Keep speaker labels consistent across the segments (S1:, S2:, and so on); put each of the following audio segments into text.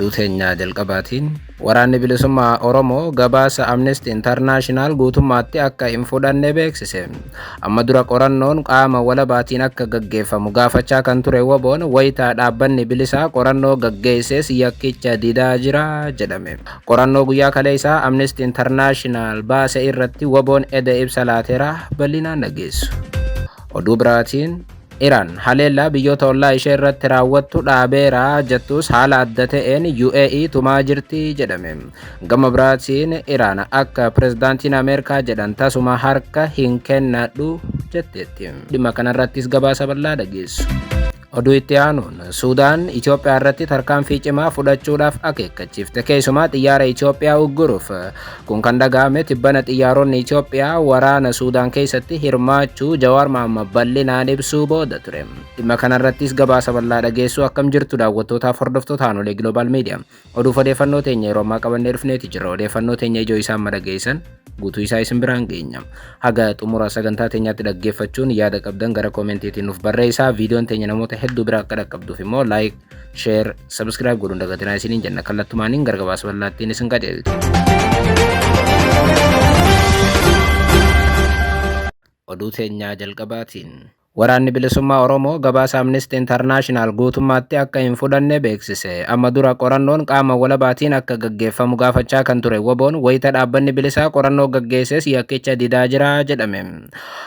S1: Oduu teenya jalqabaatiin Waraanni Bilisummaa Oromoo gabaasa Amnesty International guutummaatti akka hin fudhanne beeksise. Amma dura qorannoon qaama walabaatiin akka gaggeeffamu gaafachaa kan ture WBOn wayitaa dhaabbanni bilisaa qorannoo gaggeesses yakkicha didaa jira jedhame. Qorannoo guyyaa kaleessaa Amnesty International baase irratti WBOn eda ibsa laateera bal'inaan dhageessu. Oduu biraatiin Iraan haleellaa biyyoota ollaa ishee irratti raawwattu dhaabeera jettus haala adda ta'een UAE tumaa jirti jedhame. Gama biraatiin Iraan akka pirezidaantiin Ameerikaa jedhan tasuma harka hin kennadhu jetteetti. Dhimma kanarrattis gabaasa bal'aa dhageessu. Oduu itti aanuun Suudaan Itoophiyaa irratti tarkaanfii cimaa fudhachuudhaaf akeekkachiifte. Keessumaa xiyyaara Itoophiyaa ugguruuf. Kun kan dhaga'ame tibbana xiyyaaronni Itoophiyaa waraana Suudaan keessatti hirmaachuu Jawaar Mahaammad bal'inaan ibsuu booda ture. Dhimma kanarrattis gabaasa bal'aa dhageessuu akkam jirtu daawwattootaaf hordoftoota Aanolee Global Media. Oduuf odeeffannoo teenya yeroo ammaa qabannee dhufneeti jirra. Odeeffannoo teenya ijoo isaa amma dhageessan guutuu isaa isin biraan geenya. Haga xumura sagantaa teenyaatti dhaggeeffachuun yaada qabdan gara koomentiitiin nuuf barreessaa. Viidiyoon teenya namoota hedduu bira akka dhaqqabduuf immoo like, share, subscribe godhuun dagatinaa isiniin jenna. Kallattumaaniin gara gabaasa bal'aattiin isin qajeelcha. Oduu teenyaa jalqabaatiin. Waraanni Bilisummaa Oromoo gabaasa Amnesty International guutummaatti akka hin fudhanne beeksise. Amma dura qorannoon qaama walabaatiin akka gaggeeffamu gaafachaa kan ture WBOn wayita dhaabbanni bilisaa qorannoo gaggeesses yakkicha didaa jira jedhame.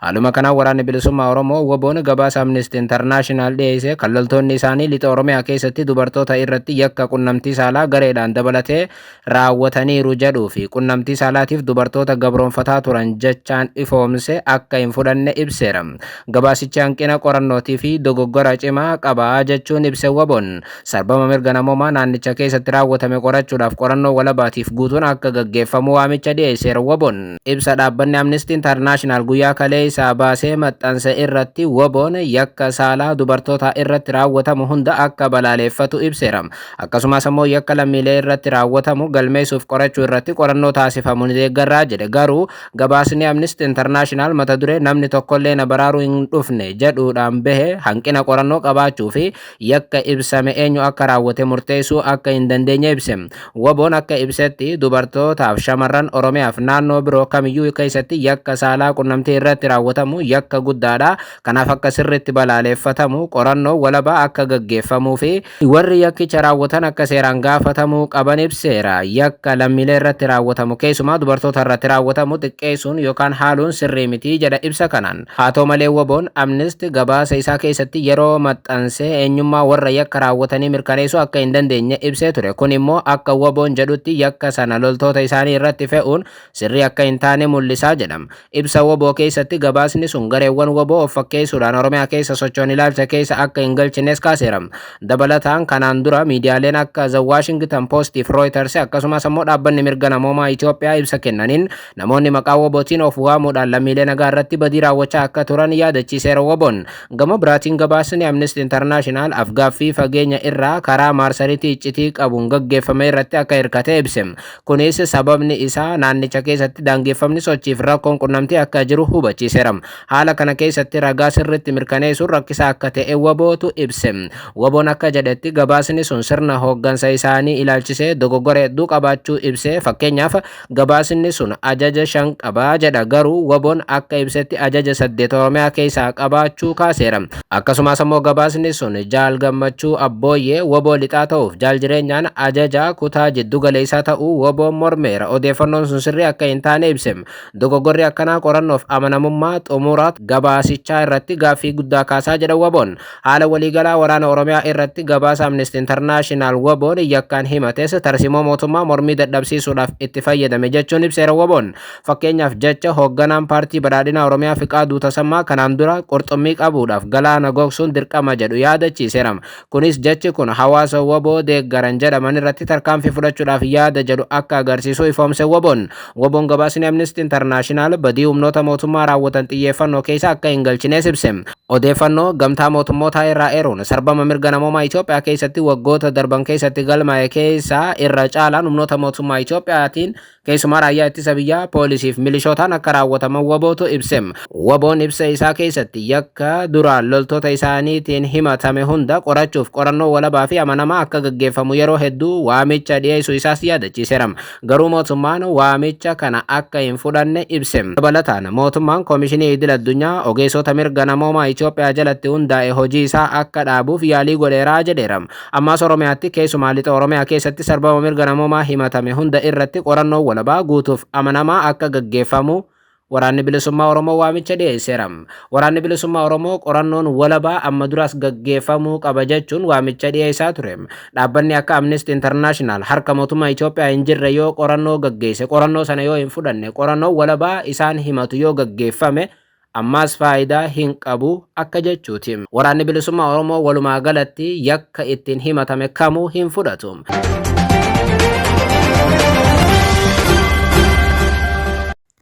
S1: Haaluma kanaan Waraanni Bilisummaa Oromoo WBOn gabaasa Amnesty International dhiyeesse kan loltoonni isaanii lixa Oromiyaa keessatti dubartoota irratti yakka qunnamtii saalaa gareedhaan dabalatee raawwataniiru jedhuu fi qunnamtii saalaatiif dubartoota gabroomfataa turan jechaan ifoomse akka hin fudhanne ibseera. Gabaasichi hanqina qorannootii fi dogoggora cimaa qaba jechuun ibse WBOn. Sarbama mirga namoomaa naannicha keessatti raawwatame qorachuudhaaf qorannoo walabaatiif guutuun akka gaggeeffamu waamicha dhiyeesseera WBOn. Ibsa dhaabbanni Amnesty International guyyaa kaleessaa baasee maxxanse irratti WBOn yakka saalaa dubartootaa irratti raawwatamu hunda akka balaaleeffatu ibseera. Akkasumas ammoo yakka lammiilee irratti raawwatamu galmeessuuf qorachuu irratti qorannoo taasifamu ni deeggarraa jedhe. Garuu gabaasni Amnesty International mata duree namni tokkollee na baraaruu hin dhufne jedhuudhaan bahe hanqina qorannoo qabaachuu fi yakka ibsame eenyu akka raawwate murteessuu akka hin dandeenye ibse. WBOn akka ibsetti dubartootaaf shamarran Oromiyaaf naannoo biroo kamiyyuu keessatti yakka saalaa qunnamtii irratti raawwatamu yakka guddaadha. Kanaaf akka sirriitti balaaleeffatamu qorannoo walabaa akka gaggeeffamuu fi warri yakkicha raawwatan akka seeraan gaafatamuu qaban ibseera. Yakka lammiilee irratti raawwatamu keessumaa dubartoota irratti raawwatamu xiqqeessuun yookaan haaluun sirrii miti jedha ibsa kanaan. Haa ta'u malee WBOn Amnesty gabaasa isaa keessatti yeroo maxxansee eenyummaa warra yakka raawwatanii mirkaneessuu akka hin dandeenye ibsee ture. Kun immoo akka WBOn jedhutti yakka sana loltoota isaanii irratti fe'uun sirrii akka hin taane mul'isaa jedhama. Ibsa wbo keessatti gabaasni sun gareewwan wbo of fakkeessuudhaan Oromiyaa keessa socho'an ilaalcha keessa akka hin galchines kaaseera. Dabalataan kanaan dura miidiyaaleen akka The Washington Post fi Reuters akkasumas ammoo dhaabbanni mirga namoomaa Itoophiyaa ibsa kennaniin namoonni maqaa WBOtiin of waamuudhaan lammiilee nagaa irratti badii raawwachaa akka turan yaadachiiseera WBOn. Gama biraatiin gabaasni Amnesty International afgaaffii fageenya irraa karaa maarsariitii iccitii qabuun gaggeeffame irratti akka hirkate ibse. Kunis sababni isaa naannicha keessatti daangeffamni sochiif rakkoon qunnamtii akka jiru hubachiiseera. Haala kana keessatti ragaa sirriitti mirkaneessuun rakkisaa akka ta'e WBOtu ibse. WBOn akka jedhetti gabaasni sun sirna hooggansa isaanii ilaalchisee dogoggora hedduu qabaachuu ibsee fakkeenyaaf gabaasni sun ajaja 5 qaba jedha garuu WBOn akka ibsetti ajaja 8 Oromiyaa keessaa qabaachuu kaaseera. Akkasumas ammoo gabaasni sun Jaal Gammachuu Abbooyyee wbo Lixaa ta'uuf Jaal Jireenyaan ajajaa kutaa jiddu galeessaa ta'uu wbo mormeera. Odeeffannoon sun sirrii akka hin taane ibse. Dogoggorri akkanaa qorannoof amanamummaa xumura gabaasichaa irratti gaaffii guddaa kaasaa jedha WBOn. Haala waliigalaa waraana Oromiyaa irratti gabaasa Amnesty International WBOn yakkaan himates tarsiimoo mootummaa mormii dadhabsiisuudhaaf itti fayyadame jechuun ibseera WBOn. Fakkeenyaaf jecha hoogganaan Paartii Badhaadhinaa Oromiyaa Fiqaaduu Tasammaa kanaan dura qurxummii qabuudhaaf galaana gogsuun dirqama jedhu yaadachiiseera. Kunis jechi kun hawaasa wbo deeggaran jedhaman irratti tarkaanfii fudhachuudhaaf yaada jedhu akka agarsiisu ifoomse WBOn. WBOn gabaasni Amnesty International badii humnoota mootummaa raawwatan xiyyeeffannoo keessa akka hin galchines ibse. Odeeffannoo Gamtaa Mootummootaa irraa eeruun sarbama mirga namoomaa Itoophiyaa keessatti waggoota darban keessatti galmaa'e keessaa irra caalaan humnoota mootummaa Itoophiyaatiin keessumaa raayyaa ittisa biyyaa, poolisii fi milishootaan akka raawwataman WBOtu ibse. WBOn ibsa isaa keessatti Yakka duraan loltoota isaaniitiin himatame hunda qorachuuf qorannoo walabaa fi amanamaa akka gaggeeffamu yeroo hedduu waamicha dhiyeessuu isaas yaadachiiseera. Garuu mootummaan waamicha kana akka hin fudhanne ibse. Dabalataan mootummaan Koomishinii Idil Addunyaa ogeessota mirga namoomaa Itoophiyaa jalatti hundaa'e hojii isaa akka dhaabuuf yaalii godheeraa jedheera. Ammaas Oromiyaatti, keessumaa lixa Oromiyaa keessatti, sarbama mirga namoomaa himatame hunda irratti qorannoo walabaa guutuuf amanamaa akka gaggeeffamu Waraanni Bilisummaa Oromoo waamicha dhiyeesseera. Waraanni Bilisummaa Oromoo qorannoon walabaa amma duraas gaggeeffamuu qaba jechuun waamicha dhiyeessaa ture. Dhaabbanni akka Amnesty International harka mootummaa Itoophiyaa hin jirre yoo qorannoo gaggeesse, qorannoo sana yoo hin fudhanne, qorannoo walabaa isaan himatu yoo gaggeeffame ammaas faayidaa hin qabu akka jechuuti. Waraanni Bilisummaa Oromoo walumaa galatti yakka ittiin himatame kamuu hin fudhatu.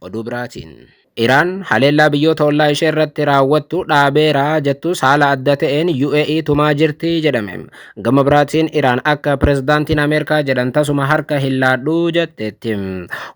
S1: Oduu biraatiin, Iraan haleellaa biyyoota ollaa ishee irratti raawwattu dhaabeera jettus haala adda ta'een UAE tumaa jirti jedhame. Gama biraatiin Iraan akka pirezidaantiin Ameerikaa jedhan tasuma harka hin laadhu jetteetti.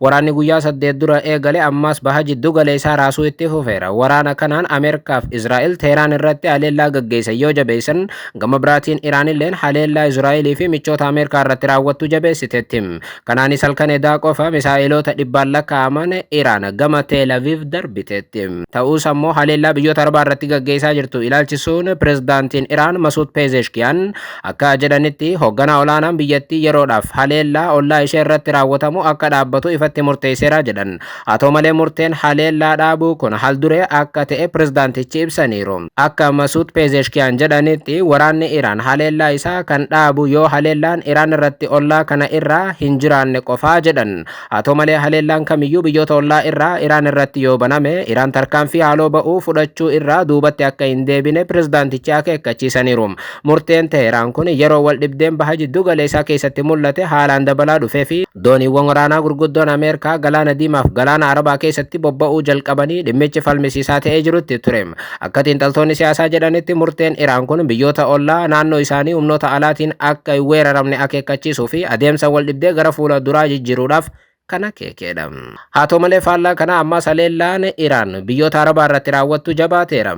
S1: Waraanni guyyaa 8 dura eegale ammas baha jiddu galeessaa raasuu itti fufeera. Waraana kanaan Ameerikaaf Israa'el Teheraan irratti haleellaa gaggeessan yoo jabeessan, gama biraatiin Iraanilleen haleellaa Israa'elii fi michoota Ameerikaa irratti raawwattu jabeessiteetti. Kanaanis halkan edaa qofa misaa'iloota dhibbaan lakkaa'aman Iraan gama Teel Aviiv darbiteetti. Ta'us ammoo haleellaa biyyoota Arabaa irratti gaggeessaa jirtu ilaalchisuun pirezidaantiin Iraan Masuud Peezeshkiyaan akka jedhanitti, hoogganaa olaanaan biyyattii yeroodhaaf haleellaa ollaa ishee irratti raawwatamu akka dhaabbatu ifatti murteesseera jedhan. Haa ta'u malee murteen haleellaa dhaabuu kun halduree akka ta'e pirezidaantichi ibsaniiru. Akka Masuud Peezeshkiyaan jedhanitti, waraanni Iraan haleellaa isaa kan dhaabu yoo haleellaan Iraan irratti ollaa kana irraa hin jiraanne qofaa jedhan. Haa ta'u malee haleellaan kamiyyuu biyyoota ollaa irraa Iraan irratti yoo baname, Iraan tarkaanfii haaloo ba'uu fudhachuu irraa duubatti akka hin deebine pirezidaantichi akeekkachiisaniiru. Murteen Teheraan kun yeroo wal dhibdeen baha jiddu galeessaa keessatti mul'ate haalaan dabalaa dhufee fi dooniiwwan waraanaa gurguddoon Ameerikaa Galaana Diimaaf Galaana Arabaa keessatti bobba'uu jalqabanii dhimmichi falmisiisaa ta'ee jirutti ture. Akka xiinxaltoonni siyaasaa jedhanitti, murteen Iraan kun biyyoota ollaa naannoo isaanii humnoota alaatiin akka hin weeraramne akeekkachiisuu fi adeemsa wal dhibdee gara fuula duraa jijjiiruudhaaf kan akeekedha. Haa ta'u malee faallaa kanaa ammas haleellaan Iraan biyyoota Arabaa irratti raawwattu jabaateera.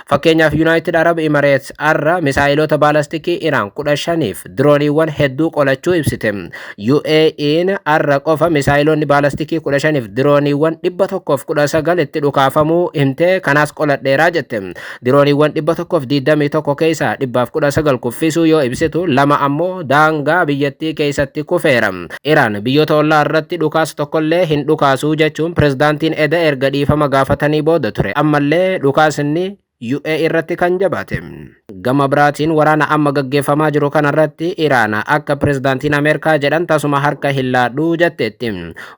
S1: Fakkeenyaaf, Yuunaayitid Arab Imareets har'a misaa'iloota baalastikii Iraan 15f dirooniiwwan hedduu qolachuu ibsite. UAE'n har'a qofa misaa'iloonni baalastikii 15f dirooniiwwan 119 itti dhukaafamuu himtee kanaas qoladheeraa jette. Dirooniiwwan 121 keessaa 119 kuffisuu yoo ibsitu, lama ammoo daangaa biyyattii keessatti kufeera. Iraan biyyoota ollaa irratti dhukaasa tokkollee hin dhukaasuu jechuun pirezidaantiin eda erga dhiifama gaafatanii booda ture. Ammallee dhukaasni UAE irratti kan jabaate. Gama biraatiin waraana amma gaggeeffamaa jiru kanarratti Iraan akka pirezidaantiin Ameerikaa jedhan tasuma harka hin laadhu jetteetti.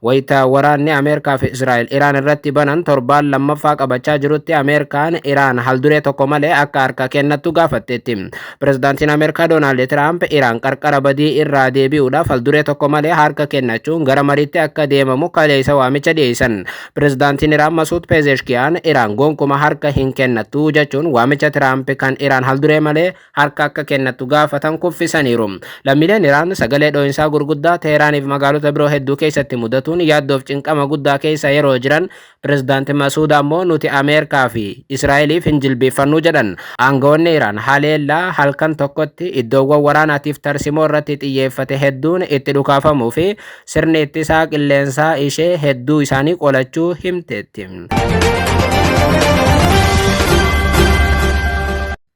S1: Wayita waraanni Ameerikaa fi Israa'el Iraan irratti banan torbaan lammaffaa qabachaa jirutti, Ameerikaan Iraan halduree tokko malee akka harka kennattu gaafatteetti. Pirezidaantiin Ameerikaa Doonaald Tiraamp Iraan qarqara badii irraa deebi'uudhaaf halduree tokko malee harka kennachuun gara mariitti akka deemamu kaleessa waamicha dhiyeessan. Pirezidaantiin Iraan Masuud Pezeshkiyaan Iraan gonkuma harka hin kennattu jechuun waamicha Tiraamp kan Iraan halduree malee harka akka kennattu gaafatan kuffisaniiru. Lammiileen Iraan sagalee dho'insaa gurguddaa Teehraaniif magaalota biroo hedduu keessatti mudatuun yaaddoof cinqama guddaa keessa yeroo jiran, Pirezidaanti Masuud ammoo nuti Ameerikaa fi Israa'eliif hin jilbiiffannuu jedhan. Aangawoonni Iraan haleellaa halkan tokkotti iddoowwan waraanaatiif tarsimoo irratti xiyyeeffate hedduun itti dhukaafamuu fi sirni ittisaa qilleensaa ishee hedduu isaanii qolachuu himteetti.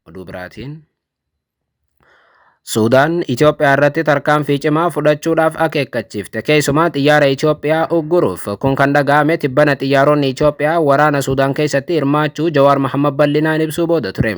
S1: Oduu biraatiin, Suudaan Itoophiyaa irratti tarkaanfii cimaa fudhachuudhaaf akeekkachiifte. Keessumaa xiyyaara Itoophiyaa ugguruuf. Kun kan dhaga'ame tibbana xiyyaaronni Itoophiyaa waraana Suudaan keessatti hirmaachuu Jawaar Mahammad bal'inaan ibsuu booda ture.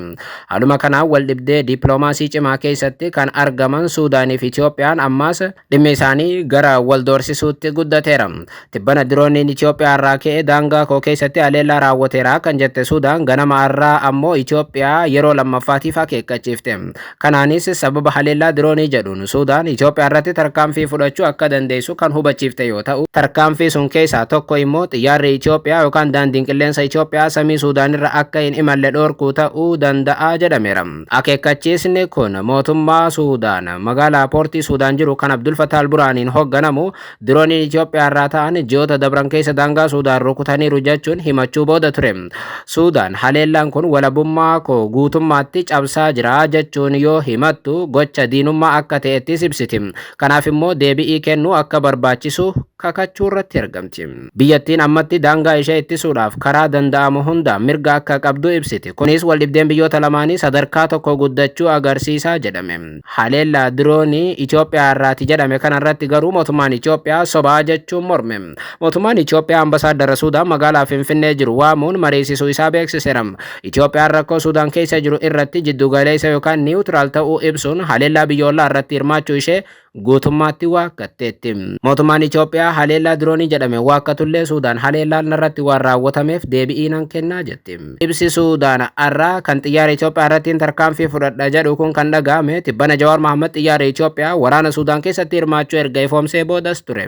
S1: Haaluma kanaan wal dhibdee dippiloomaasii cimaa keessatti kan argaman Suudaaniif Itoophiyaan ammaas dhimmi isaanii gara wal doorsisuutti guddateera. Tibbana dirooniin Itoophiyaa irraa ka'ee daangaa koo keessatti haleellaa raawwateera kan jette Suudaan, ganama har'aa ammoo Itoophiyaa yeroo lammaffaatiif akeekkachiifte. Kanaanis sababa haleellaa haleellaa diroonii jedhuun Suudaan Itoophiyaa irratti tarkaanfii fudhachuu akka dandeessu kan hubachiifte yoo ta'u, tarkaanfii sun keessaa tokko immoo xiyyaarri Itoophiyaa yookaan daandiin qilleensa Itoophiyaa samii Suudaan irra akka hin imalle dhorkuu ta'uu danda'a jedhameera. Akeekkachiisni kun mootummaa Suudaan magaalaa Poortii Suudaan jiru kan Abdul Fattah al-Burhaaniin hoogganamu dirooniin Itoophiyaa irraa ta'an ji'oota dabran keessa daangaa Suudaan rukutaniiru jechuun himachuu booda ture. Suudaan haleellaan kun walabummaa koo guutummaatti cabsaa jira jechuun yoo himattu, gocha diinummaa akka ta'ettis ibsiti. Kanaaf immoo deebi'ii kennuu akka barbaachisu kakachuu irratti argamti. Biyyattiin ammatti daangaa ishee ittisuudhaaf karaa danda'amu hundaan mirga akka qabdu ibsiti. Kunis waldhibdeen biyyoota lamaanii sadarkaa tokko guddachuu agarsiisaa jedhame. Haleellaa diroonii Itoophiyaa irraati jedhame kanarratti garuu mootummaan Itoophiyaa sobaa jechuun morme. Mootummaan Itoophiyaa ambasaaddara Suudaan magaalaa Finfinnee jiru waamuun mariisisuu isaa beeksiseera. Itoophiyaan rakkoo Suudaan keessa jiru irratti jiddugaleessa yookaan neutral ta'uu ibsuun haleellaa biyyoolaa irratti hirmaachuu ishee guutummaatti waakkatteetti. Mootummaan Itoophiyaa haleellaa diroonii jedhame waakkatullee, Suudaan haleellaan irratti waan raawwatameef deebi'ii nan kennaa jetti. Ibsi Suudaan har'aa kan xiyyaara Itoophiyaa irratti tarkaanfii fudhadha jedhu kun kan dhaga'ame tibbana Jawaar Mahammad xiyyaara Itoophiyaa waraana Suudaan keessatti hirmaachuu erga ifoomsee boodas ture.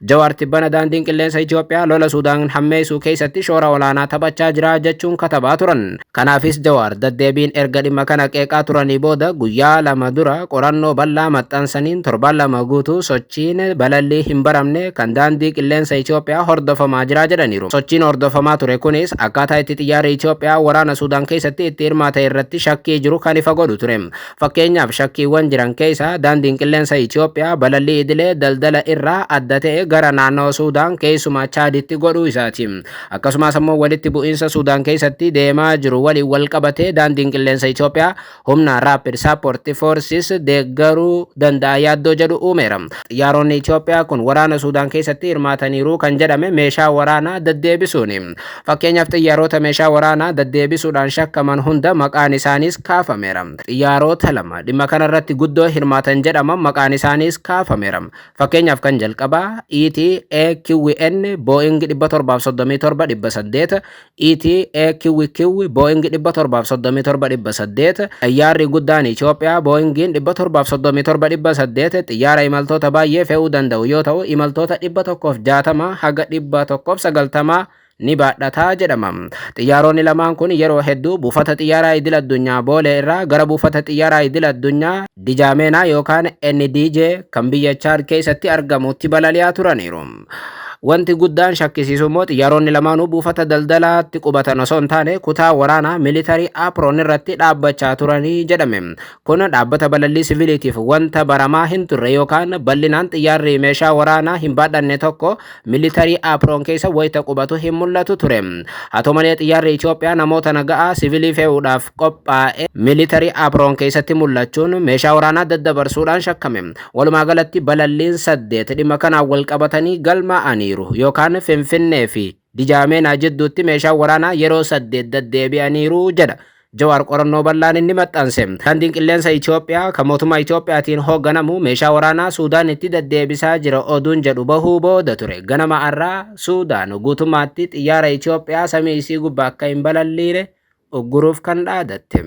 S1: Jawaar tibbana daandiin qilleensa Itoophiyaa lola Suudaan hammeessuu keessatti shoora olaanaa taphachaa jira jechuun katabaa turan. Kanaafis Jawaar deddeebiin erga dhimma kana qeeqaa turanii booda, guyyaa 2 dura qorannoo bal'aa maxxansaniin torban 2 guutuu sochiin balallii hin baramne kan daandii qilleensa Itoophiyaa hordofamaa jira jedhaniiru. Sochiin hordofamaa ture kunis akkaataa itti xiyyaarri Itoophiyaa waraana Suudaan keessatti itti hirmaate irratti shakkii jiru kan ifa godhu ture. Fakkeenyaaf, shakkiiwwan jiran keessa daandiin qilleensa Itoophiyaa balallii idilee daldala irraa adda ta'e gara naannoo Suudaan, keessumaa Chaaditti godhuu isaati. Akkasumas ammoo walitti bu'iinsa Suudaan keessatti deemaa jiru waliin wal qabatee daandiin qilleensa Itoophiyaa humna Rapid Support Forces deeggaruu danda'a yaaddoo jedhu uumeera. Xiyyaaronni Itoophiyaa kun waraana Suudaan keessatti hirmaataniiru kan jedhame meeshaa waraanaa deddeebisuuni. Fakkeenyaaf, xiyyaarota meeshaa waraanaa deddeebisuudhaan shakkaman hunda maqaan isaaniis kaafameera. Xiyyaarota lama dhimma kanarratti guddoo hirmaatan jedhaman maqaan isaaniis kaafameera. Fakkeenyaaf, kan jalqabaa ETAQN Boeing 737-800, ETAQQ Boeing 737-800. Xiyyaarri guddaan Itoophiyaa Boeingiin 737-800 xiyyaara imaltoota baay'ee fe'uu danda'u yoo ta'u, imaltoota 160 haga 190 ni baadhataa jedhama. Xiyyaaronni lamaan kun yeroo hedduu buufata xiyyaaraa idil addunyaa Boolee irraa gara buufata xiyyaaraa idil addunyaa Dijaameenaa yookaan NDJ kan biyya Chaad keessatti argamutti balali'aa turaniiru. Wanti guddaan shakkisiisu immoo xiyyaaronni lamaanuu buufata daldalaatti qubatan osoo hin taane, kutaa waraanaa military apron irratti dhaabbachaa turanii jedhame. Kun dhaabbata balallii siviiliitiif wanta baramaa hin turre, yookaan bal'inaan xiyyaarri meeshaa waraanaa hin baadhanne tokko military apron keessa wayita qubatu hin mul'atu ture. Haa ta'u malee, xiyyaarri Itoophiyaa namoota naga'aa siviilii fe'uudhaaf qophaa'e military apron keessatti mul'achuun meeshaa waraanaa daddabarsuudhaan shakkame. Walumaa galatti balalliin saddeet dhimma kanaan wal qabatanii galmaa'aniiru, yookaan Finfinnee fi Dijaameenaa jidduutti meeshaan waraanaa yeroo saddeet deddeebi'aniiru jedha Jawaar qorannoo bal'aan inni maxxanse. Daandiin qilleensa Itoophiyaa kan mootummaa Itoophiyaatiin hoogganamu meeshaa waraanaa Suudaanitti deddeebisaa jira oduun jedhu bahuu booda ture. Ganama har'aa Suudaan guutummaatti xiyyaara Itoophiyaa samii isii gubbaa akka hin balalliine ugguruuf kan dhaadatte.